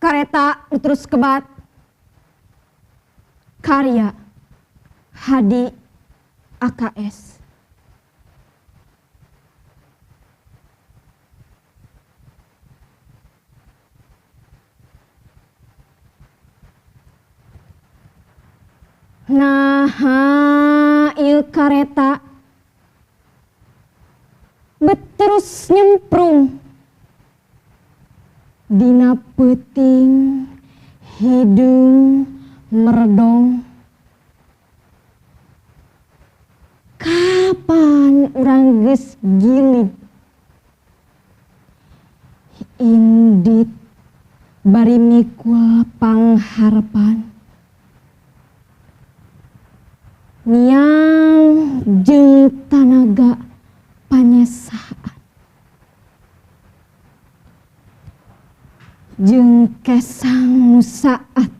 Kareta terus kebat. Karya Hadi AKS. Naha ieu kareta bet terus nyemprung dina peuting hideung meredong. Kapan urang geus gilid indit bari mikul pangharepan miang jeung tanaga panyesaan jeung kesang nu saat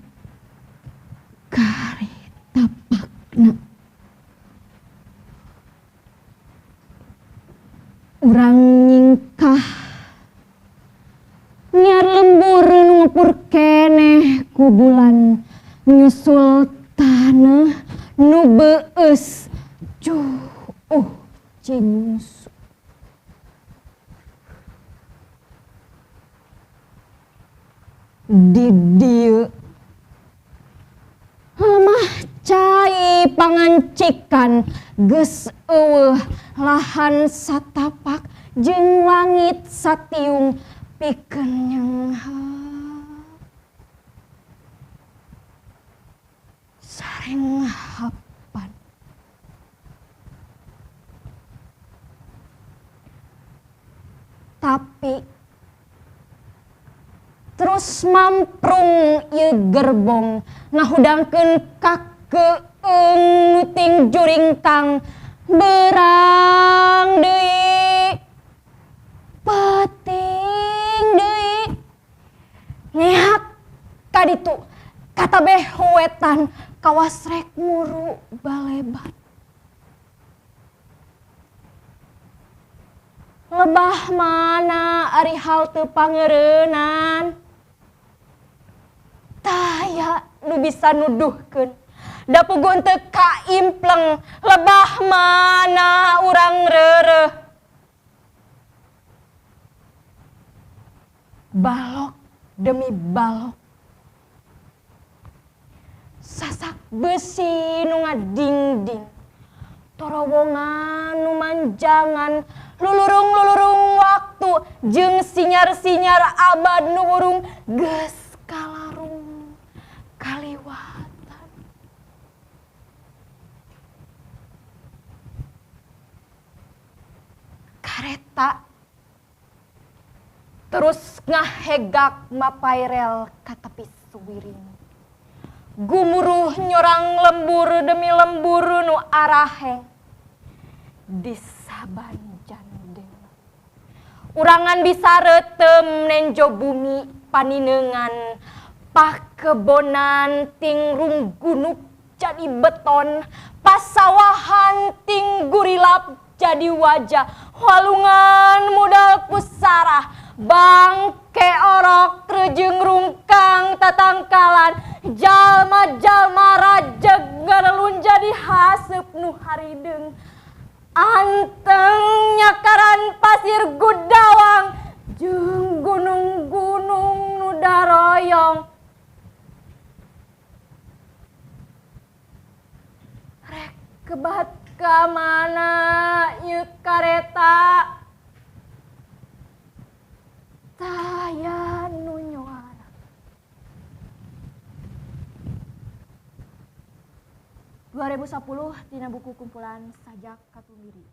kari tapakna. Urang nyingkah nyiar lembur nu ngepur keneh ku bulan nyusul taneuh nu beueus cuuh cingsu. Di dieu lemah cai pangancikan geus eueuh lahan satapak jeung langit satiung pikeun nyenghap sareng hapan. Tapi terus mamprung ieu gerbong ngahudangkeun kakeung nu ting juringkang berang deui peuting deui ngehat kaditu katabeh wetan kawas rek muru balebat. Lebah mana ari halte pangeureunan taya nu bisa nuduhkeun da puguh teu kaimpleng lebah mana urang reureuh. Balok demi balok sasak besi nu ngadingding torowongan nu manjangan lulurung-lulurung waktu jeung sinyar-sinyar abad nu wurung geus kalarung kaliwatan. Kareta terus ngahegak mapai rel ka tepi suwiring. Gumuruh nyorang lembur demi lembur nu araheng di saban jandeng. Urangan bisa retem nenjo bumi paninengan pakebonan ting runggunuk jadi beton pasawahan ting gurilap jadi wajah walungan modal kusarah bangke orok rejeng rungkang tatangkalan jalma-jalma rajeg ngarelun jadi haseup nu harideung anteng nyakaran pasir gudawang jeung gunung-gunung nu daroyong. Rek kebat ka mana ieu kareta taya nu nyuara. 2010 tina buku kumpulan Sajak Katumiri.